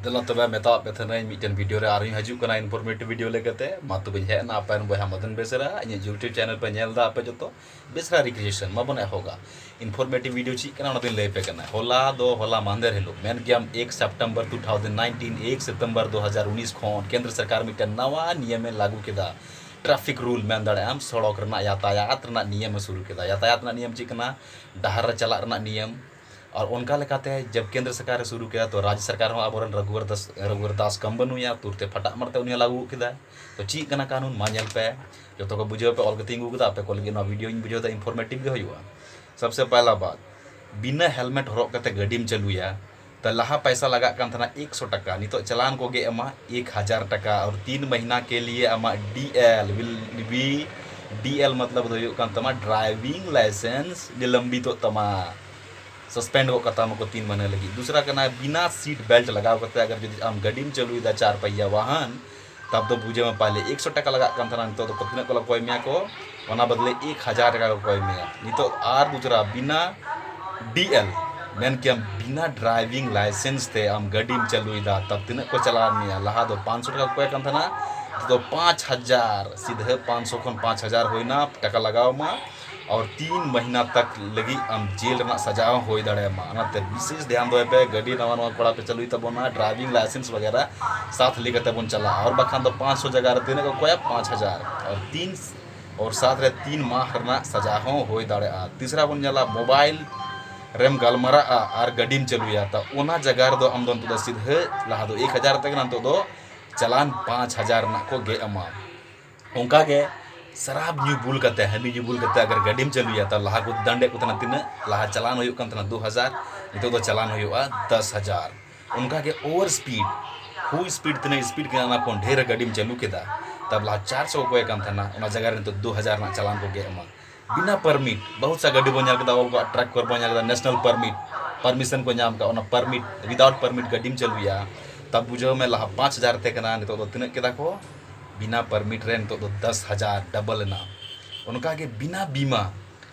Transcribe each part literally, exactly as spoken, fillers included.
ᱪᱚᱞᱚ ᱛᱚᱵᱮ ᱢᱮᱛᱟᱣᱟᱜ ᱯᱮ ᱛᱟᱦᱮᱱᱟᱹᱧ ᱢᱤᱫᱴᱮᱱ ᱵᱷᱤᱰᱤᱭᱳ ᱨᱮ ᱟᱨᱦᱚᱸᱧ ᱦᱤᱡᱩᱜ ᱠᱟᱱᱟ ᱤᱱᱯᱷᱚᱨᱢᱮᱴᱤᱵᱷ ᱵᱷᱤᱰᱤᱭᱳ ᱞᱮᱠᱟᱛᱮ᱾ ᱢᱟ ᱛᱚᱵᱮᱧ ᱦᱮᱡ ᱮᱱᱟ ᱟᱯᱮ ᱨᱮᱱ ᱵᱚᱭᱦᱟ ᱢᱚᱫᱚᱱ ᱵᱮᱥᱨᱟ᱾ ᱤᱧᱟᱹᱜ YouTube ᱪᱮᱱᱮᱞ ᱯᱮ ᱧᱮᱞ ᱮᱫᱟ ᱟᱯᱮ ᱡᱚᱛᱚ, ᱵᱮᱥᱨᱟ ᱨᱤᱠᱨᱤᱭᱮᱥᱚᱱ ᱢᱟ ᱵᱚᱱ ᱮᱦᱚᱵᱟ᱾ ᱤᱱᱯᱷᱚᱨᱢᱮᱴᱤᱵᱷ ᱵᱷᱤᱰᱤᱭᱳ ᱪᱮᱫ ᱠᱟᱱᱟ ᱚᱱᱟ ᱫᱚᱧ ᱞᱟᱹᱭ ᱟᱯᱮ ᱠᱟᱱᱟ᱾ ᱦᱚᱞᱟ ᱫᱚ ᱦᱚᱞᱟ ᱢᱟᱦᱫᱮᱨ ᱦᱤᱞᱳᱜ ᱢᱮᱱ ᱜᱮᱭᱟᱢ ᱮᱠ ᱥᱮᱯᱴᱮᱢᱵᱚᱨ ᱴᱩ ᱛᱷᱟᱣᱡᱮᱱᱰ ᱱᱟᱭᱤᱱᱴᱤᱱ, ᱮᱠ ᱥᱤᱛᱚᱢᱵᱚᱨ ᱫᱩ ᱦᱟᱡᱟᱨ ᱩᱱᱤᱥ ᱠᱷᱚᱱ ᱠᱮᱱᱫᱨᱚ ᱥᱚᱨᱠᱟᱨ ᱢᱤᱫᱴᱮᱱ ᱱᱟᱣᱟ ᱱᱤᱭᱚᱢᱮ ᱞᱟᱹᱜᱩ ᱠᱮᱫᱟ᱾ ᱴᱨᱟᱯᱷᱤᱠ ᱨᱩᱞ ᱢᱮᱱ ᱫᱟᱲᱮᱭᱟᱜ ᱟᱢ, ᱥᱚᱲᱚᱠ ᱨᱮᱱᱟᱜ ᱭᱟᱛᱟᱭᱟᱛ ᱨᱮᱱᱟᱜ ᱱᱤᱭᱚᱢᱮ ᱥᱩᱨᱩ ᱠᱮᱫᱟ᱾ ᱭᱟᱛᱟᱭᱟᱛ ᱨᱮᱱᱟᱜ ᱱᱤᱭᱚᱢ ᱪᱮᱫ ᱠᱟᱱᱟ? ᱰᱟᱦᱟᱨ ᱨᱮ ᱪᱟᱞᱟᱜ ᱨᱮᱱᱟᱜ ᱱᱤᱭᱚᱢ᱾ ᱟᱨ ᱚᱱᱠᱟ ᱞᱮᱠᱟᱛᱮ ᱡᱟᱵ ᱠᱮᱱᱫᱨᱚ ᱥᱚᱨᱠᱟᱨᱮ ᱥᱩᱨᱩ ᱠᱮᱫᱟ, ᱛᱚ ᱨᱟᱡᱽ ᱥᱚᱨᱠᱟᱨ ᱦᱚᱸ ᱟᱵᱚᱨᱮᱱ ᱨᱚᱜᱷᱩᱵᱚᱨ ᱫᱟᱥ, ᱨᱚᱜᱷᱩᱵᱚᱨ ᱫᱟᱥ ᱠᱟᱢᱵᱟᱱᱩᱭᱟ ᱛᱩᱨᱛᱮ ᱯᱷᱟᱴᱟᱜ ᱢᱟᱨᱛᱮ ᱩᱱᱤ ᱞᱟᱹᱜᱩ ᱠᱮᱫᱟ᱾ ᱛᱚ ᱪᱮᱫ ᱠᱟᱱᱟ ᱠᱟᱹᱱᱩᱱ? ᱢᱟ ᱧᱮᱞ ᱯᱮ, ᱡᱚᱛᱚ ᱠᱚ ᱵᱩᱡᱷᱟᱹᱣ ᱯᱮ, ᱚᱞ ᱠᱟᱛᱮ ᱤᱧ ᱟᱹᱜᱩ ᱠᱮᱫᱟ, ᱟᱯᱮ ᱠᱚ ᱞᱟᱹᱜᱤᱫ ᱱᱚᱣᱟ ᱵᱷᱤᱰᱤᱭᱳᱧ ᱵᱩᱡᱷᱟᱹᱣ ᱫᱟ, ᱤᱱᱯᱷᱚᱨᱢᱮᱴᱤᱵᱷ ᱜᱮ ᱦᱩᱭᱩᱜᱼᱟ᱾ ᱥᱚᱵᱥᱮ ᱯᱟᱦᱞᱟ ᱵᱟᱛ, ᱵᱤᱱᱟᱹ ᱦᱮᱞᱢᱮᱴ ᱦᱚᱨᱚᱜ ᱠᱟᱛᱮ ᱜᱟᱹᱰᱤᱢ ᱪᱟᱹᱞᱩᱭᱟ, ᱛᱚ ᱞᱟᱦᱟ ᱯᱟᱭᱥᱟ ᱞᱟᱜᱟᱜ ᱠᱟᱱ ᱛᱟᱦᱮᱱᱟ ᱮᱠᱥᱚ ᱴᱟᱠᱟ, ᱱᱤᱛᱚᱜ ᱪᱟᱞᱟᱱ ᱠᱚ ᱜᱮ ᱮᱢᱟ ᱮᱠ ᱦᱟᱡᱟᱨ ᱴᱟᱠᱟ᱾ ᱟᱨ ᱛᱤᱱ ᱢᱟᱹᱦᱱᱟᱹ ᱠᱮ ᱞᱤᱭᱮ ᱟᱢᱟᱜ ᱰᱤ ᱮᱞ ᱵᱤᱞ ᱵᱤ, ᱰᱤ ᱮᱞ ᱢᱚᱛᱞᱚᱵ ᱫᱚ ᱦᱩᱭᱩᱜ ᱠᱟᱱ ᱛᱟᱢᱟ ᱰᱨᱟᱭᱵᱷᱤᱝ ᱞᱟᱭᱥᱮᱱᱥ ᱱᱤᱞᱚᱢᱵᱤᱛᱚᱜ ᱛᱟᱢᱟ, ᱥᱟᱥᱯᱮᱱᱰ ᱜᱚᱫ ᱠᱟᱛᱟᱢᱟ ᱠᱚ ᱛᱤᱱ ᱢᱟᱹᱦᱱᱟᱹ ᱞᱟᱹᱜᱤᱫ᱾ ᱫᱩᱥᱨᱟ ᱠᱟᱱᱟ ᱵᱤᱱᱟ ᱥᱤᱴ ᱵᱮᱞᱴ ᱞᱟᱜᱟᱣ ᱠᱟᱛᱮ ᱟᱜᱟᱨ ᱡᱩᱫᱤ ᱟᱢ ᱜᱟᱹᱰᱤᱢ ᱪᱟᱹᱞᱩᱭᱮᱫᱟ ᱪᱟᱨ ᱯᱟᱦᱤᱭᱟ ᱣᱟᱦᱟᱱ, ᱛᱟᱵ ᱫᱚ ᱵᱩᱡᱷᱟᱹᱣ ᱢᱮ ᱯᱟᱦᱞᱮ ᱮᱠᱥᱚ ᱴᱟᱠᱟ ᱞᱟᱜᱟᱜ ᱠᱟᱱ ᱛᱟᱦᱮᱱᱟ, ᱱᱤᱛᱚᱜ ᱫᱚ ᱛᱤᱱᱟᱹᱜ ᱠᱚ ᱠᱚᱭ ᱢᱮᱭᱟ ᱠᱚ? ᱚᱱᱟ ᱵᱚᱫᱞᱮ ᱮᱠ ᱦᱟᱡᱟᱨ ᱴᱟᱠᱟ ᱠᱚ ᱠᱚᱭ ᱢᱮᱭᱟ᱾ ᱱᱤᱛᱚᱜ ᱟᱨ ᱫᱩᱥᱨᱟ ᱵᱤᱱᱟ ᱰᱤ ᱮᱞ, ᱢᱮᱱ ᱠᱮᱭᱟᱢ ᱵᱤᱱᱟ ᱰᱨᱟᱭᱵᱷᱤᱝ ᱞᱟᱭᱥᱮᱱᱥ ᱛᱮ ᱟᱢ ᱜᱟᱹᱰᱤᱢ ᱪᱟᱹᱞᱩᱭᱮᱫᱟ, ᱛᱟᱵ ᱛᱤᱱᱟᱹᱜ ᱠᱚ ᱪᱟᱞᱟᱣ ᱢᱮᱭᱟ? ᱞᱟᱦᱟ ᱫᱚ ᱯᱟᱸᱪᱥᱚ ᱴᱟᱠᱟ ᱠᱚ ᱠᱚᱭ ᱠᱟᱱ ᱛᱟᱦᱮᱱᱟ, ᱱᱤᱛᱚᱜ ᱫᱚ ᱯᱟᱸᱪ ᱦᱟᱡᱟᱨ, ᱥᱤᱫᱷᱟᱹ ᱯᱟᱸᱪᱥᱚ ᱠᱷᱚᱱ ᱯᱟᱸᱪ ᱦᱟᱡᱟᱨ ᱦᱩᱭᱱᱟ, ᱴᱟᱠᱟ ᱞᱟᱜᱟᱣ ᱟᱢᱟ᱾ ᱟᱨ ᱛᱤᱱ ᱢᱟᱹᱦᱱᱟᱹ ᱛᱟᱠ ᱞᱟᱹᱜᱤᱫ ᱟᱢ ᱡᱮᱞ ᱨᱮᱱᱟᱜ ᱥᱟᱡᱟ ᱦᱚᱸ ᱦᱩᱭ ᱫᱟᱲᱮᱭᱟᱢᱟ᱾ ᱚᱱᱟᱛᱮ ᱵᱤᱥᱮᱥ ᱫᱷᱮᱭᱟᱱ ᱫᱚᱦᱚᱭ ᱯᱮ, ᱜᱟᱹᱰᱤ ᱱᱟᱣᱟ ᱱᱟᱣᱟ ᱠᱚᱲᱟ ᱯᱮ ᱪᱟᱹᱞᱩᱭ ᱛᱟᱵᱚᱱᱟ, ᱰᱨᱟᱭᱵᱷᱤᱝ ᱞᱟᱭᱥᱮᱱᱥ ᱵᱟᱜᱮᱨᱟ ᱥᱟᱛ ᱞᱮ ᱠᱟᱛᱮ ᱵᱚᱱ ᱪᱟᱞᱟᱜᱼᱟ᱾ ᱟᱨ ᱵᱟᱠᱷᱟᱱ ᱫᱚ ᱯᱟᱸᱪᱥᱚ ᱡᱟᱭᱜᱟ ᱨᱮ ᱛᱤᱱᱟᱹᱜ ᱠᱚ ᱠᱚᱭᱟ? ᱯᱟᱸᱪ ᱦᱟᱡᱟᱨ᱾ ᱟᱨ ᱛᱤᱱ, ᱟᱨ ᱥᱟᱛ ᱨᱮ ᱛᱤᱱ ᱢᱟᱦ ᱨᱮᱱᱟᱜ ᱥᱟᱡᱟ ᱦᱚᱸ ᱦᱩᱭ ᱫᱟᱲᱮᱭᱟᱜᱼᱟ᱾ ᱛᱤᱥᱨᱟ ᱵᱚᱱ ᱧᱮᱞᱟ ᱢᱳᱵᱟᱭᱤᱞ ᱨᱮᱢ ᱜᱟᱞᱢᱟᱨᱟᱜᱼᱟ ᱟᱨ ᱜᱟᱹᱰᱤᱢ ᱪᱟᱹᱞᱩᱭᱟ, ᱛᱟ ᱚᱱᱟ ᱡᱟᱭᱜᱟ ᱨᱮᱫᱚ ᱟᱢ ᱫᱚ ᱱᱤᱛᱚᱜ ᱫᱚ ᱥᱤᱫᱷᱟᱹ ᱞᱟᱦᱟ ᱫᱚ ᱮᱠ ᱦᱟᱡᱟᱨ ᱛᱟᱦᱮᱸ ᱠᱟᱱᱟ, ᱱᱤᱛᱚᱜ ᱫᱚ ᱪᱟᱞᱟᱱ ᱯᱟᱸᱪ ᱦᱟᱡᱟᱨ ᱨᱮᱱᱟᱜ ᱠᱚ ᱜᱮᱫ ᱟᱢᱟ᱾ ᱚᱱᱠᱟ ᱜᱮ ᱥᱟᱨᱟᱵ ᱧᱩ ᱵᱩᱞ ᱠᱟᱛᱮ, ᱦᱟᱺᱰᱤ ᱧᱩ ᱵᱩᱞ ᱠᱟᱛᱮ ᱟᱜᱟᱨ ᱜᱟᱹᱰᱤᱢ ᱪᱟᱹᱞᱩᱭᱟ, ᱛᱟ ᱞᱟᱦᱟ ᱠᱚ ᱫᱟᱱᱰᱮᱫ ᱠᱚ ᱛᱟᱦᱮᱱᱟ ᱛᱤᱱᱟᱹᱜ? ᱞᱟᱦᱟ ᱪᱟᱞᱟᱱ ᱦᱩᱭᱩᱜ ᱠᱟᱱ ᱛᱟᱦᱮᱱᱟ ᱫᱩ ᱦᱟᱡᱟᱨ, ᱱᱤᱛᱚᱜ ᱫᱚ ᱪᱟᱞᱟᱱ ᱦᱩᱭᱩᱜᱼᱟ ᱫᱚᱥ ᱦᱟᱡᱟᱨ᱾ ᱚᱱᱠᱟ ᱜᱮ ᱳᱵᱷᱟᱨ ᱥᱯᱤᱰ, ᱯᱷᱩᱞ ᱥᱯᱤᱰ ᱛᱤᱱᱟᱹᱜ ᱥᱯᱤᱰ ᱠᱟᱱᱟ ᱚᱱᱟ ᱠᱷᱚᱱ ᱰᱷᱮᱨ ᱜᱟᱹᱰᱤᱢ ᱪᱟᱹᱞᱩ ᱠᱮᱫᱟ, ᱛᱟ ᱞᱟᱦᱟ ᱪᱟᱨᱥᱚ ᱠᱚ ᱠᱚᱭ ᱠᱟᱱ ᱛᱟᱦᱮᱱᱟ, ᱚᱱᱟ ᱡᱟᱭᱜᱟ ᱨᱮ ᱱᱤᱛᱚᱜ ᱫᱩ ᱦᱟᱡᱟᱨ ᱨᱮᱱᱟᱜ ᱪᱟᱞᱟᱱ ᱠᱚ ᱜᱮᱫ ᱟᱢᱟ᱾ ᱵᱤᱱᱟ ᱯᱟᱨᱢᱤᱴ, ᱵᱚᱦᱩᱛ ᱥᱟ ᱜᱟᱹᱰᱤ ᱵᱚᱱ ᱧᱮᱞ ᱠᱮᱫᱟ, ᱚᱞ ᱠᱚᱣᱟᱜ ᱴᱨᱟᱠ ᱠᱚᱨᱮ ᱵᱚᱱ ᱧᱮᱞ ᱠᱮᱫᱟ, ᱱᱮᱥᱱᱟᱞ ᱯᱟᱨᱢᱤᱴ, ᱯᱟᱨᱢᱤᱥᱚᱱ ᱠᱚ ᱧᱟᱢ ᱠᱟᱜ, ᱚᱱᱟ ᱯᱟᱨᱢᱤᱴ, ᱣᱤᱫᱟᱣᱩᱴ ᱯᱟᱨᱢᱤᱴ ᱜᱟᱹᱰᱤᱢ ᱪᱟᱹᱞᱩᱭᱟ, ᱛᱟ ᱵᱩᱡᱷᱟᱹᱣ ᱢᱮ ᱞᱟᱦᱟ ᱯᱟᱸᱪ ᱦᱟᱡᱟᱨ ᱛᱟᱦᱮᱸ ᱠᱟᱱᱟ, ᱱᱤᱛᱚᱜ ᱫᱚ ᱛᱤᱱᱟᱹᱜ ᱠᱮᱫᱟ ᱠᱚ? ᱵᱤᱱᱟ ᱯᱟᱨᱢᱤᱴ ᱨᱮ ᱱᱤᱛᱚᱜ ᱫᱚ ᱫᱚᱥ ᱦᱟᱡᱟᱨ, ᱰᱟᱵᱚᱞ ᱮᱱᱟ᱾ ᱚᱱᱠᱟ ᱜᱮ ᱵᱤᱱᱟ ᱵᱤᱢᱟ,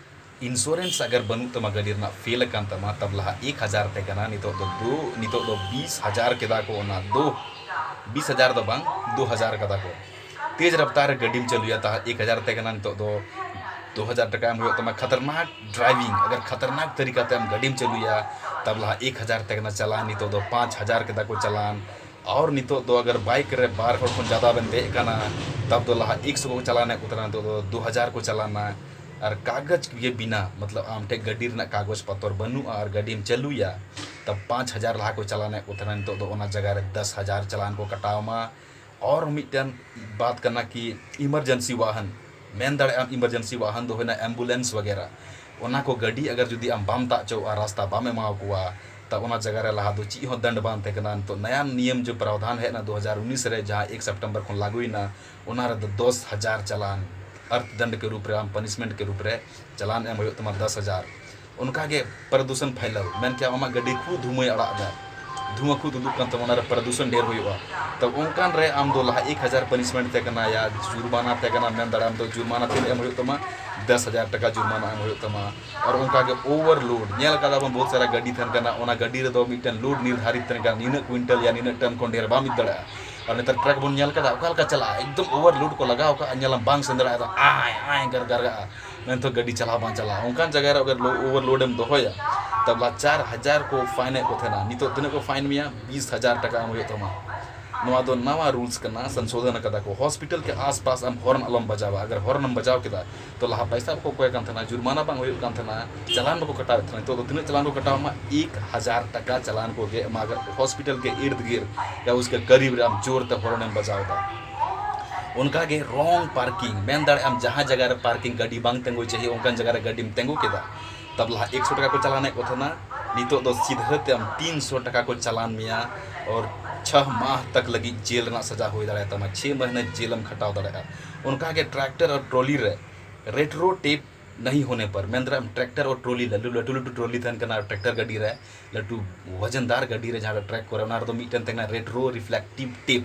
ᱤᱱᱥᱩᱨᱮᱱᱥ ᱟᱜᱟᱨ ᱵᱟᱹᱱᱩᱜ ᱛᱟᱢᱟ, ᱜᱟᱹᱰᱤ ᱨᱮᱱᱟᱜ ᱯᱷᱮᱞ ᱟᱠᱟᱱ ᱛᱟᱢᱟ, ᱛᱟᱵ ᱞᱟᱦᱟ ᱮᱠ ᱦᱟᱡᱟᱨ ᱛᱮ ᱠᱟᱱᱟ, ᱱᱤᱛᱚᱜ ᱫᱚ ᱫᱩ ᱱᱤᱛᱚᱜ ᱫᱚ ᱵᱤᱥ ᱦᱟᱡᱟᱨ ᱠᱮᱫᱟ ᱠᱚ, ᱚᱱᱟ ᱫᱩ ᱵᱤᱥ ᱦᱟᱡᱟᱨ ᱫᱚ ᱵᱟᱝ, ᱫᱩ ᱦᱟᱡᱟᱨ ᱠᱟᱫᱟ ᱠᱚ᱾ ᱛᱮᱡᱽ ᱨᱟᱯᱷᱛᱟᱨ ᱨᱮ ᱜᱟᱹᱰᱤᱢ ᱪᱟᱹᱞᱩᱭᱟ, ᱛᱟᱦᱟ ᱮᱠ ᱦᱟᱡᱟᱨ ᱛᱮ ᱠᱟᱱᱟ, ᱱᱤᱛᱚᱜ ᱫᱚ ᱫᱩ ᱦᱟᱡᱟᱨ ᱴᱟᱠᱟ ᱮᱢ ᱦᱩᱭᱩᱜ ᱛᱟᱢᱟ᱾ ᱠᱷᱟᱛᱟᱨᱱᱟᱠ ᱰᱨᱟᱭᱵᱷᱤᱝ, ᱟᱜᱟᱨ ᱠᱷᱟᱛᱟᱨᱱᱟᱠ ᱛᱟᱹᱨᱤᱠᱟ ᱛᱮ ᱟᱢ ᱜᱟᱹᱰᱤᱢ ᱪᱟᱹᱞᱩᱭᱟ, ᱛᱟᱵ ᱞᱟᱦᱟ ᱮᱠ ᱦᱟᱡᱟᱨ ᱛᱮ ᱠᱟᱱᱟ ᱪᱟᱞᱟᱱ, ᱱᱤᱛᱚᱜ ᱫᱚ ᱯᱟᱸᱪ ᱦᱟᱡᱟᱨ ᱠᱮᱫᱟ ᱠᱚ ᱪᱟᱞᱟᱱ᱾ ᱟᱨ ᱱᱤᱛᱚᱜ ᱫᱚ ᱟᱜᱟᱨ ᱵᱟᱭᱤᱠ ᱨᱮ ᱵᱟᱨ ᱦᱚᱲ ᱠᱷᱚᱱ ᱡᱟᱫᱟ ᱵᱮᱱ ᱫᱮᱡ ᱠᱟᱱᱟ, ᱛᱟᱵ ᱫᱚ ᱞᱟᱦᱟ ᱮᱠᱥᱚ ᱠᱚ ᱪᱟᱞᱟᱱᱮᱫ ᱠᱚ ᱛᱟᱦᱮᱱᱟ, ᱱᱤᱛᱚᱜ ᱫᱚ ᱫᱩ ᱦᱟᱡᱟᱨ ᱠᱚ ᱪᱟᱞᱟᱱᱟ᱾ ᱟᱨ ᱠᱟᱜᱚᱡᱽ ᱜᱮ ᱵᱤᱱᱟ, ᱢᱚᱛᱞᱚᱵ ᱟᱢ ᱴᱷᱮᱱ ᱜᱟᱹᱰᱤ ᱨᱮᱱᱟᱜ ᱠᱟᱜᱚᱡᱽ ᱯᱚᱛᱚᱨ ᱵᱟᱹᱱᱩᱜᱼᱟ ᱟᱨ ᱜᱟᱹᱰᱤᱢ ᱪᱟᱹᱞᱩᱭᱟ, ᱛᱟᱵ ᱯᱟᱸᱪ ᱦᱟᱡᱟᱨ ᱞᱟᱦᱟ ᱠᱚ ᱪᱟᱞᱟᱱᱮᱫ ᱠᱚ ᱛᱟᱦᱮᱱᱟ, ᱱᱤᱛᱚᱜ ᱫᱚ ᱚᱱᱟ ᱡᱟᱭᱜᱟ ᱨᱮ ᱫᱚᱥ ᱦᱟᱡᱟᱨ ᱪᱟᱞᱟᱱ ᱠᱚ ᱠᱟᱴᱟᱣ ᱟᱢᱟ᱾ ᱟᱨ ᱢᱤᱫᱴᱮᱱ ᱵᱟᱛ ᱠᱟᱱᱟ ᱠᱤ ᱤᱢᱟᱨᱡᱮᱱᱥᱤ ᱣᱟᱦᱟᱱ, ᱢᱮᱱ ᱫᱟᱲᱮᱭᱟᱜ ᱟᱢ ᱤᱢᱟᱨᱡᱮᱱᱥᱤ ᱣᱟᱦᱟᱱ ᱫᱚ ᱦᱩᱭᱱᱟ ᱮᱢᱵᱩᱞᱮᱱᱥ ᱣᱟᱜᱮᱨᱟ, ᱚᱱᱟ ᱠᱚ ᱜᱟᱹᱰᱤ ᱟᱜᱟᱨ ᱡᱩᱫᱤ ᱟᱢ ᱵᱟᱢ ᱛᱟᱜ ᱦᱚᱪᱚᱣᱟᱜᱼᱟ, ᱨᱟᱥᱛᱟ ᱵᱟᱢ ᱮᱢᱟᱣ ᱠᱚᱣᱟ, ᱛᱟ ᱚᱱᱟ ᱡᱟᱭᱜᱟ ᱨᱮ ᱞᱟᱦᱟ ᱫᱚ ᱪᱮᱫ ᱦᱚᱸ ᱫᱟᱱᱰ ᱵᱟᱝ ᱛᱟᱦᱮᱸ ᱠᱟᱱᱟ᱾ ᱱᱤᱛᱚᱜ ᱱᱟᱭᱟ ᱱᱤᱭᱚᱢ ᱡᱚ ᱯᱨᱟᱣᱫᱷᱟᱱ ᱦᱮᱡ ᱮᱱᱟ ᱫᱩ ᱦᱟᱡᱟᱨ ᱩᱱᱤᱥ ᱨᱮ, ᱡᱟᱦᱟᱸ ᱮᱠ ᱥᱮᱯᱴᱮᱢᱵᱚᱨ ᱠᱷᱚᱱ ᱞᱟᱹᱜᱩᱭᱮᱱᱟ, ᱚᱱᱟ ᱨᱮᱫᱚ ᱫᱚᱥ ᱦᱟᱡᱟᱨ ᱪᱟᱞᱟᱱ ᱟᱨᱛᱷ ᱫᱟᱱᱰ ᱠᱮ ᱨᱩᱯ ᱨᱮ, ᱟᱢ ᱯᱟᱱᱤᱥᱢᱮᱱᱴ ᱠᱮ ᱨᱩᱯ ᱨᱮ ᱪᱟᱞᱟᱱ ᱮᱢ ᱦᱩᱭᱩᱜ ᱛᱟᱢᱟ ᱫᱚᱥ ᱦᱟᱡᱟᱨ᱾ ᱚᱱᱠᱟᱜᱮ ᱯᱨᱚᱫᱩᱥᱚᱱ ᱯᱷᱟᱭᱞᱟᱣ, ᱢᱮᱱ ᱠᱮᱭᱟ ᱟᱢᱟᱜ ᱜᱟᱹᱰᱤ ᱠᱷᱩᱵ ᱫᱷᱩᱢᱟᱹᱭ ᱟᱲᱟᱜ ᱮᱫᱟ, ᱫᱷᱩᱣᱟᱹ ᱠᱷᱩᱵ ᱩᱰᱩᱠ ᱠᱟᱱ ᱛᱟᱢᱟ, ᱚᱱᱟᱨᱮ ᱯᱨᱚᱫᱩᱥᱚᱱ ᱰᱷᱮᱨ ᱦᱩᱭᱩᱜᱼᱟ᱾ ᱛᱚ ᱚᱱᱠᱟᱱ ᱨᱮ ᱟᱢ ᱫᱚ ᱞᱟᱦᱟ ᱮᱠ ᱦᱟᱡᱟᱨ ᱯᱟᱱᱤᱥᱢᱮᱱᱴ ᱛᱟᱦᱮᱸ ᱠᱟᱱᱟ ᱭᱟ ᱡᱩᱨᱢᱟᱱᱟ ᱛᱟᱦᱮᱸ ᱠᱟᱱᱟ, ᱢᱮᱱ ᱫᱟᱲᱮᱭᱟᱜ ᱟᱢ ᱫᱚ ᱡᱩᱨᱢᱟᱱᱟ ᱛᱤᱱᱟᱹᱜ ᱮᱢ ᱦᱩᱭᱩᱜ ᱛᱟᱢᱟ, ᱫᱚᱥ ᱦᱟᱡᱟᱨ ᱴᱟᱠᱟ ᱡᱩᱨᱢᱟᱱᱟ ᱮᱢ ᱦᱩᱭᱩᱜ ᱛᱟᱢᱟ᱾ ᱟᱨ ᱚᱱᱠᱟᱜᱮ ᱳᱵᱷᱟᱨᱞᱳᱰ, ᱧᱮᱞ ᱠᱟᱫᱟ ᱵᱚᱱ ᱵᱚᱦᱩᱛ ᱥᱟᱨᱟ ᱜᱟᱹᱰᱤ ᱛᱟᱦᱮᱱ ᱠᱟᱱᱟ, ᱚᱱᱟ ᱜᱟᱹᱰᱤ ᱨᱮᱫᱚ ᱢᱤᱫᱴᱮᱱ ᱞᱳᱰ ᱱᱤᱨᱫᱷᱟᱨᱤᱛ ᱛᱟᱦᱮᱱ ᱠᱟᱱᱟ, ᱱᱤᱱᱟᱹᱜ ᱠᱩᱭᱤᱱᱴᱟᱞ ᱭᱟ ᱱᱤᱱᱟᱹᱜ ᱴᱚᱱ ᱠᱷᱚᱱ ᱰᱷᱮᱨ ᱵᱟᱢ ᱤᱫᱤ ᱫᱟᱲᱮᱭᱟᱜᱼᱟ᱾ ᱟᱨ ᱱᱮᱛᱟᱨ ᱴᱨᱟᱠ ᱵᱚᱱ ᱧᱮᱞ ᱠᱟᱫᱟ, ᱚᱠᱟ ᱞᱮᱠᱟ ᱪᱟᱞᱟᱜᱼᱟ, ᱮᱠᱫᱚᱢ ᱳᱵᱷᱟᱨᱞᱳᱰ ᱠᱚ ᱞᱟᱜᱟᱣ ᱠᱟᱜᱼᱟ, ᱧᱮᱞᱟᱢ ᱵᱟᱝ ᱥᱮᱱ ᱫᱟᱲᱮᱭᱟᱜᱼᱟ, ᱟᱭ ᱟᱭ ᱜᱟᱨᱜᱟᱨᱜᱟᱜᱼᱟ᱾ ᱢᱮᱱᱛᱮ ᱜᱟᱹᱰᱤ ᱪᱟᱞᱟᱣ ᱵᱟᱝ ᱪᱟᱞᱟᱜᱼᱟ᱾ ᱚᱱᱠᱟᱱ ᱡᱟᱭᱜᱟ ᱨᱮ ᱟᱜᱟᱨ ᱞᱳ-, ᱳᱵᱷᱟᱨᱞᱳᱰ ᱮᱢ ᱫᱚᱦᱚᱭᱟ, ᱛᱟᱵᱞᱟ ᱪᱟᱨ ᱦᱟᱡᱟᱨ ᱠᱚ ᱯᱷᱟᱭᱤᱱ ᱮᱫ ᱠᱚ ᱛᱟᱦᱮᱱᱟ᱾ ᱱᱤᱛᱚᱜ ᱛᱤᱱᱟᱹᱜ ᱠᱚ ᱯᱷᱟᱭᱤᱱ ᱢᱮᱭᱟ? ᱵᱤᱥ ᱦᱟᱡᱟᱨ ᱴᱟᱠᱟ ᱮᱢ ᱦᱩᱭᱩᱜ ᱛᱟᱢᱟ᱾ ᱱᱚᱣᱟ ᱫᱚ ᱱᱟᱣᱟ ᱨᱩᱞᱥ ᱠᱟᱱᱟ, ᱥᱚᱝᱥᱳᱫᱷᱚᱱ ᱟᱠᱟᱫᱟ ᱠᱚ᱾ ᱦᱚᱥᱯᱤᱴᱟᱞ ᱠᱮ ᱟᱥᱯᱟᱥ ᱟᱢ ᱦᱚᱨᱱ ᱟᱞᱚᱢ ᱵᱟᱡᱟᱣᱟ᱾ ᱟᱜᱟᱨ ᱦᱚᱨᱱ ᱮᱢ ᱵᱟᱡᱟᱣ ᱠᱮᱫᱟ, ᱛᱚ ᱞᱟᱦᱟ ᱯᱟᱭᱥᱟ ᱵᱟᱠᱚ ᱠᱚᱭ ᱠᱟᱱ ᱛᱟᱦᱮᱱᱟ, ᱡᱩᱨᱢᱟᱱᱟ ᱵᱟᱝ ᱦᱩᱭᱩᱜ ᱠᱟᱱ ᱛᱟᱦᱮᱱᱟ, ᱪᱟᱞᱟᱱ ᱵᱟᱠᱚ ᱠᱟᱴᱟᱣᱮᱫ ᱛᱟᱦᱮᱱᱟ᱾ ᱱᱤᱛᱚᱜ ᱫᱚ ᱛᱤᱱᱟᱹᱜ ᱪᱟᱞᱟᱱ ᱠᱚ ᱠᱟᱴᱟᱣ ᱟᱢᱟ? ᱮᱠ ᱦᱟᱡᱟᱨ ᱴᱟᱠᱟ ᱪᱟᱞᱟᱱ ᱠᱚ ᱜᱮ ᱮᱢᱟ᱾ ᱟᱜᱟᱨ ᱦᱚᱥᱯᱤᱴᱟᱞ ᱠᱮ ᱤᱨᱫ ᱜᱤᱨᱫ ᱭᱟ ᱩᱥᱠᱮ ᱠᱟᱨᱤᱵ ᱨᱮ ᱟᱢ ᱡᱳᱨ ᱛᱮ ᱦᱚᱨᱱ ᱮᱢ ᱵᱟᱡᱟᱣ ᱮᱫᱟ᱾ ᱚᱱᱠᱟᱜᱮ ᱨᱚᱝ ᱯᱟᱨᱠᱤᱝ, ᱢᱮᱱ ᱫᱟᱲᱮᱭᱟᱜ ᱟᱢ ᱡᱟᱦᱟᱸ ᱡᱟᱭᱜᱟ ᱨᱮ ᱯᱟᱨᱠᱤᱝ ᱜᱟᱹᱰᱤ ᱵᱟᱝ ᱛᱤᱸᱜᱩ ᱪᱟᱹᱦᱤ, ᱚᱱᱠᱟᱱ ᱡᱟᱭᱜᱟ ᱨᱮ ᱜᱟᱹᱰᱤᱢ ᱛᱤᱸᱜᱩ ᱠᱮᱫᱟ, ᱛᱟᱵ ᱞᱟᱦᱟ ᱮᱠᱥᱚ ᱴᱟᱠᱟ ᱠᱚ ᱪᱟᱞᱟᱱᱮᱫ ᱠᱚ ᱛᱟᱦᱮᱱᱟ, ᱱᱤᱛᱚᱜ ᱫᱚ ᱥᱤᱫᱷᱟᱹ ᱛᱮ ᱟᱢ ᱛᱤᱱᱥᱚ ᱴᱟᱠᱟ ᱠᱚ ᱪᱟᱞᱟᱱ ᱢᱮᱭᱟ ᱟᱨ ᱪᱷᱚ ᱢᱟᱦ ᱛᱟᱠ ᱞᱟᱹᱜᱤᱫ ᱡᱮᱞ ᱨᱮᱱᱟᱜ ᱥᱟᱡᱟ ᱦᱩᱭ ᱫᱟᱲᱮᱭᱟᱛᱟᱢᱟ, ᱪᱷᱮ ᱢᱟᱹᱦᱱᱟᱹ ᱡᱮᱞ ᱮᱢ ᱠᱷᱟᱴᱟᱣ ᱫᱟᱲᱮᱭᱟᱜᱼᱟ᱾ ᱚᱱᱠᱟᱜᱮ ᱴᱨᱟᱠᱴᱟᱨ ᱟᱨ ᱴᱨᱚᱞᱤ ᱨᱮ ᱨᱮᱴᱨᱳ ᱴᱮᱯ ᱱᱟᱦᱤ ᱦᱳᱱᱮ ᱯᱟᱨ, ᱢᱮᱱ ᱫᱟᱲᱮᱭᱟᱜ ᱟᱢ ᱴᱨᱟᱠᱴᱟᱨ ᱟᱨ ᱴᱨᱚᱞᱤ, ᱞᱟᱹᱴᱩ ᱞᱟᱹᱴᱩ ᱞᱟᱹᱴᱩ ᱴᱨᱚᱞᱤ ᱛᱟᱦᱮᱱ ᱠᱟᱱᱟ ᱴᱨᱟᱠᱴᱟᱨ ᱜᱟᱹᱰᱤ ᱨᱮ, ᱞᱟᱹᱴᱩ ᱣᱟᱡᱟᱱᱫᱟᱨ ᱜᱟᱹᱰᱤ ᱨᱮ ᱡᱟᱦᱟᱸ ᱨᱮ ᱴᱨᱟᱠ ᱠᱚᱨᱮ, ᱚᱱᱟ ᱨᱮᱫᱚ ᱢᱤᱫᱴᱮᱱ ᱛᱟᱦᱮᱸ ᱠᱟᱱᱟ ᱨᱮᱴᱨᱳ ᱨᱤᱯᱷᱞᱮᱠᱴᱤᱵᱷ ᱴᱮᱯ,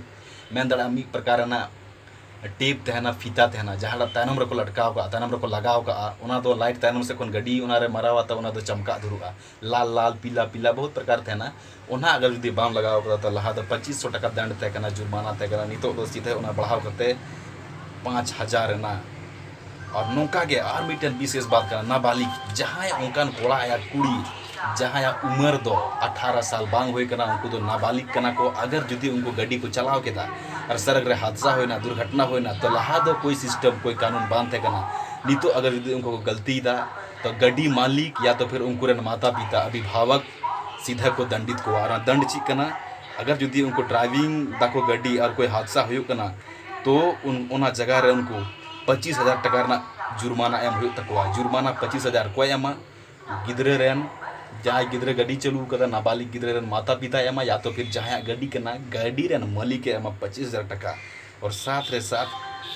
ᱢᱮᱱ ᱫᱟᱲᱮᱭᱟᱜ ᱟᱢ ᱢᱤᱫ ᱯᱨᱚᱠᱟᱨ ᱨᱮᱱᱟᱜ ᱴᱮᱯ ᱛᱟᱦᱮᱱᱟ, ᱯᱷᱤᱛᱟ ᱛᱟᱦᱮᱱᱟ, ᱡᱟᱦᱟᱸᱴᱟᱜ ᱛᱟᱭᱱᱚᱢ ᱨᱮᱠᱚ ᱞᱟᱴᱠᱟᱣ ᱠᱟᱜᱼᱟ, ᱛᱟᱭᱱᱚᱢ ᱨᱮᱠᱚ ᱞᱟᱜᱟᱣ ᱠᱟᱜᱼᱟ, ᱚᱱᱟ ᱫᱚ ᱞᱟᱭᱤᱴ ᱛᱟᱭᱱᱚᱢ ᱥᱮᱫ ᱠᱷᱚᱱ ᱜᱟᱹᱰᱤ ᱚᱱᱟᱨᱮ ᱢᱟᱨᱟᱣᱟ, ᱛᱚ ᱚᱱᱟ ᱫᱚ ᱪᱟᱢᱠᱟᱜ ᱫᱷᱩᱨᱟᱹᱜᱼᱟ, ᱞᱟᱞ ᱞᱟᱞ, ᱯᱤᱞᱟ ᱯᱤᱞᱟ, ᱵᱚᱦᱩᱛ ᱯᱨᱚᱠᱟᱨ ᱛᱟᱦᱮᱱᱟ᱾ ᱚᱱᱟ ᱟᱜᱟᱨ ᱡᱩᱫᱤ ᱵᱟᱢ ᱞᱟᱜᱟᱣ ᱠᱟᱫᱟ, ᱛᱚ ᱞᱟᱦᱟ ᱫᱚ ᱯᱚᱸᱪᱤᱥ ᱥᱚ ᱴᱟᱠᱟ ᱫᱟᱱᱰ ᱛᱟᱦᱮᱸ ᱠᱟᱱᱟ, ᱡᱩᱨᱢᱟᱱᱟ ᱛᱟᱦᱮᱸ ᱠᱟᱱᱟ, ᱱᱤᱛᱚᱜ ᱫᱚ ᱥᱤᱫᱷᱟᱹ ᱚᱱᱟ ᱵᱟᱲᱦᱟᱣ ᱠᱟᱛᱮ ᱯᱟᱸᱪ ᱦᱟᱡᱟᱨ ᱮᱱᱟ᱾ ᱟᱨ ᱱᱚᱝᱠᱟ ᱜᱮ ᱟᱨ ᱢᱤᱫᱴᱮᱱ ᱵᱤᱥᱮᱥ ᱵᱟᱛ ᱠᱟᱱᱟ, ᱱᱟᱵᱟᱞᱤᱜ, ᱡᱟᱦᱟᱸᱭ ᱚᱱᱠᱟᱱ ᱠᱚᱲᱟ ᱭᱟ ᱠᱩᱲᱤ ᱡᱟᱦᱟᱸᱭᱟᱜ ᱩᱢᱮᱨ ᱫᱚ ᱟᱴᱷᱟᱨᱚ ᱥᱟᱞ ᱵᱟᱝ ᱦᱩᱭ ᱠᱟᱱᱟ, ᱩᱱᱠᱩ ᱫᱚ ᱱᱟᱵᱟᱞᱤᱜ ᱠᱟᱱᱟ ᱠᱚ᱾ ᱟᱜᱟᱨ ᱡᱩᱫᱤ ᱩᱱᱠᱩ ᱜᱟᱹᱰᱤ ᱠᱚ ᱪᱟᱞᱟᱣ ᱠᱮᱫᱟ ᱟᱨ ᱥᱚᱲᱚᱠ ᱨᱮ ᱦᱟᱫᱥᱟ ᱦᱩᱭᱱᱟ, ᱫᱩᱨᱜᱷᱚᱴᱚᱱᱟ ᱦᱩᱭᱱᱟ, ᱛᱚ ᱞᱟᱦᱟ ᱫᱚ ᱠᱳᱭ ᱥᱤᱥᱴᱮᱢ, ᱠᱳᱭ ᱠᱟᱹᱱᱩᱱ ᱵᱟᱝ ᱛᱟᱦᱮᱸ ᱠᱟᱱᱟ᱾ ᱱᱤᱛᱚᱜ ᱟᱜᱟᱨ ᱡᱩᱫᱤ ᱩᱱᱠᱩ ᱠᱚ ᱜᱟᱹᱞᱛᱤᱭᱮᱫᱟ, ᱛᱚ ᱜᱟᱹᱰᱤ ᱢᱟᱹᱞᱤᱠ ᱭᱟ ᱛᱚ ᱯᱷᱤᱨ ᱩᱱᱠᱩ ᱨᱮᱱ ᱢᱟᱛᱟ ᱯᱤᱛᱟ, ᱚᱵᱷᱤᱵᱷᱟᱵᱚᱠ ᱥᱤᱫᱷᱟᱹ ᱠᱚ ᱫᱟᱱᱰᱤᱛ ᱠᱚᱣᱟ᱾ ᱟᱨ ᱚᱱᱟ ᱫᱟᱱᱰ ᱪᱮᱫ ᱠᱟᱱᱟ? ᱟᱜᱟᱨ ᱡᱩᱫᱤ ᱩᱱᱠᱩ ᱰᱨᱟᱭᱵᱷᱤᱝ ᱫᱟᱠᱚ ᱜᱟᱹᱰᱤ ᱟᱨ ᱠᱳᱭ ᱦᱟᱫᱥᱟ ᱦᱩᱭᱩᱜ ᱠᱟᱱᱟ, ᱛᱚ ᱩᱱ, ᱚᱱᱟ ᱡᱟᱭᱜᱟ ᱨᱮ ᱩᱱᱠᱩ ᱯᱚᱸᱪᱤᱥ ᱦᱟᱡᱟᱨ ᱴᱟᱠᱟ ᱨᱮᱱᱟᱜ ᱡᱩᱨᱢᱟᱱᱟ ᱮᱢ ᱦᱩᱭᱩᱜ ᱛᱟᱠᱚᱣᱟ᱾ ᱡᱩᱨᱢᱟᱱᱟ ᱯᱚᱸᱪᱤᱥ ᱦᱟᱡᱟᱨ ᱚᱠᱚᱭ ᱮᱢᱟ? ᱜᱤᱫᱽᱨᱟᱹ ᱨᱮᱱ, ᱡᱟᱦᱟᱸᱭ ᱜᱤᱫᱽᱨᱟᱹ ᱜᱟᱹᱰᱤ ᱪᱟᱹᱞᱩ ᱠᱟᱫᱟ, ᱱᱟᱵᱟᱞᱤᱜ ᱜᱤᱫᱽᱨᱟᱹ ᱨᱮᱱ ᱢᱟᱛᱟ ᱯᱤᱛᱟᱭ ᱮᱢᱟ, ᱭᱟ ᱛᱚ ᱯᱷᱤᱨ ᱡᱟᱦᱟᱸᱭᱟᱜ ᱜᱟᱹᱰᱤ ᱠᱟᱱᱟ, ᱜᱟᱹᱰᱤ ᱨᱮᱱ ᱢᱟᱹᱞᱤᱠᱮ ᱮᱢᱟ ᱯᱚᱸᱪᱤᱥ ᱦᱟᱡᱟᱨ ᱴᱟᱠᱟ᱾ ᱟᱨ ᱥᱟᱛ ᱨᱮ ᱥᱟᱛ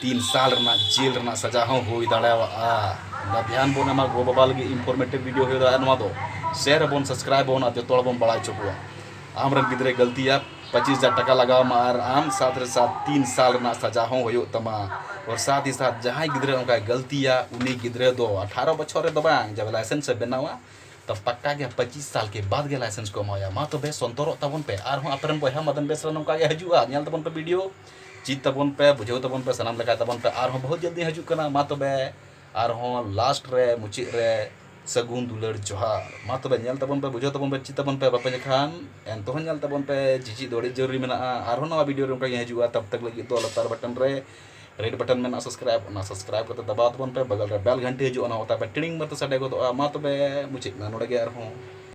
ᱛᱤᱱ ᱥᱟᱞ ᱨᱮᱱᱟᱜ ᱡᱮᱞ ᱨᱮᱱᱟᱜ ᱥᱟᱡᱟ ᱦᱚᱸ ᱦᱩᱭ ᱫᱟᱲᱮᱭᱟᱜᱼᱟ᱾ ᱚᱱᱟ ᱫᱷᱮᱭᱟᱱ ᱵᱚᱱ ᱮᱢᱟ, ᱜᱚ ᱵᱟᱵᱟ ᱞᱟᱹᱜᱤᱫ ᱤᱱᱯᱷᱚᱨᱢᱮᱴᱤᱵᱷ ᱵᱷᱤᱰᱤᱭᱳ ᱦᱩᱭ ᱫᱟᱲᱮᱭᱟᱜᱼᱟ ᱱᱚᱣᱟ ᱫᱚ᱾ ᱥᱮᱭᱟᱨ ᱟᱵᱚᱱ, ᱥᱟᱵᱥᱠᱨᱟᱭᱤᱵ ᱟᱵᱚᱱ ᱟᱨ ᱡᱚᱛᱚ ᱦᱚᱲ ᱵᱚᱱ ᱵᱟᱲᱟᱭ ᱦᱚᱪᱚ ᱠᱚᱣᱟ᱾ ᱟᱢᱨᱮᱱ ᱜᱤᱫᱽᱨᱟᱹᱭ ᱜᱟᱹᱞᱛᱤᱭᱟ, ᱯᱚᱸᱪᱤᱥ ᱦᱟᱡᱟᱨ ᱴᱟᱠᱟ ᱞᱟᱜᱟᱣ ᱟᱢᱟ ᱟᱨ ᱟᱢ ᱥᱟᱛ ᱨᱮ ᱥᱟᱛ ᱛᱤᱱ ᱥᱟᱞ ᱨᱮᱱᱟᱜ ᱥᱟᱡᱟ ᱦᱚᱸ ᱦᱩᱭᱩᱜ ᱛᱟᱢᱟ᱾ ᱟᱨ ᱥᱟᱛ ᱦᱤ ᱥᱟᱛ ᱡᱟᱦᱟᱸᱭ ᱜᱤᱫᱽᱨᱟᱹ ᱚᱱᱠᱟᱭ ᱜᱟᱹᱞᱛᱤᱭᱟ, ᱩᱱᱤ ᱜᱤᱫᱽᱨᱟᱹ ᱫᱚ ᱟᱴᱷᱟᱨᱚ ᱵᱚᱪᱷᱚᱨ ᱨᱮᱫᱚ ᱵᱟᱝ, ᱡᱟᱵᱮ ᱞᱟᱭᱥᱮᱱᱥ ᱮ ᱵᱮᱱᱟᱣᱟ, ᱛᱚ ᱯᱟᱠᱠᱟ ᱜᱮ ᱯᱚᱸᱪᱤᱥ ᱥᱟᱞ ᱠᱮ ᱵᱟᱫ ᱜᱮ ᱞᱟᱭᱥᱮᱱᱥ ᱠᱚ ᱮᱢᱟᱣᱟᱭᱟ᱾ ᱢᱟ ᱛᱚᱵᱮ ᱥᱚᱱᱛᱚᱨᱚᱜ ᱛᱟᱵᱚᱱ ᱯᱮ, ᱟᱨᱦᱚᱸ ᱟᱯᱮᱨᱮᱱ ᱵᱚᱭᱦᱟ ᱢᱟᱫᱮᱱ ᱵᱮᱥ ᱨᱮ ᱱᱚᱝᱠᱟ ᱜᱮ ᱦᱤᱡᱩᱜᱼᱟ᱾ ᱧᱮᱞ ᱛᱟᱵᱚᱱ ᱯᱮ ᱵᱷᱤᱰᱤᱭᱳ, ᱪᱮᱫ ᱛᱟᱵᱚᱱ ᱯᱮ, ᱵᱩᱡᱷᱟᱹᱣ ᱛᱟᱵᱚᱱ ᱯᱮ, ᱥᱟᱱᱟᱢ ᱞᱮᱠᱟ ᱛᱟᱵᱚᱱ ᱯᱮ᱾ ᱟᱨᱦᱚᱸ ᱵᱚᱦᱩᱛ ᱡᱚᱞᱫᱤ ᱦᱤᱡᱩᱜ ᱠᱟᱱᱟ᱾ ᱢᱟ ᱛᱚᱵᱮ ᱟᱨᱦᱚᱸ ᱞᱟᱥᱴ ᱨᱮ, ᱢᱩᱪᱟᱹᱫ ᱨᱮ ᱥᱟᱹᱜᱩᱱ ᱫᱩᱞᱟᱹᱲ ᱡᱚᱦᱟᱨ᱾ ᱢᱟ ᱛᱚᱵᱮ ᱧᱮᱞ ᱛᱟᱵᱚᱱ ᱯᱮ, ᱵᱩᱡᱷᱟᱹᱣ ᱛᱟᱵᱚᱱ ᱯᱮ, ᱪᱮᱫ ᱛᱟᱵᱚᱱ ᱯᱮ, ᱵᱟᱯᱮ ᱞᱮᱠᱷᱟᱱ ᱮᱱᱛᱮᱦᱚᱸ ᱧᱮᱞ ᱛᱟᱵᱚᱱ ᱯᱮ, ᱡᱤᱡᱤ ᱫᱚ ᱟᱹᱰᱤ ᱡᱚᱨᱩᱨᱤ ᱢᱮᱱᱟᱜᱼᱟ᱾ ᱟᱨᱦᱚᱸ ᱱᱟᱣᱟ ᱵᱷᱤᱰᱤᱭᱳ ᱨᱮ ᱚᱱᱠᱟ ᱜᱮ ᱦᱤᱡᱩᱜᱼᱟ᱾ ᱛᱟᱵ ᱛᱟᱠ ᱞᱟᱹᱜᱤᱫ ᱫᱚ ᱞᱟᱛᱟᱨ ᱵᱟᱴᱚᱱ ᱨᱮ ᱨᱮᱰ ᱵᱟᱴᱚᱱ ᱢᱮᱱᱟᱜᱼᱟ, ᱥᱟᱵᱥᱠᱨᱟᱭᱤᱵ, ᱚᱱᱟ ᱥᱟᱵᱥᱠᱨᱟᱭᱤᱵ ᱠᱟᱛᱮ ᱫᱟᱵᱟᱣ ᱛᱟᱵᱚᱱ ᱯᱮ, ᱵᱟᱜᱟᱞ ᱨᱮ ᱵᱮᱞ ᱜᱷᱟᱱᱴᱤ ᱦᱤᱡᱩᱜᱼᱟ, ᱚᱱᱟ ᱚᱛᱟ ᱯᱮ ᱴᱤᱲᱤᱝ ᱢᱮᱱᱛᱮ ᱥᱟᱰᱮ ᱜᱚᱫᱚᱜᱼᱟ᱾ ᱢᱟ ᱛᱚᱵᱮ ᱢᱩᱪᱟᱹᱫ ᱢᱮ ᱱᱚᱰᱮ ᱜᱮ ᱟᱨᱦᱚᱸ᱾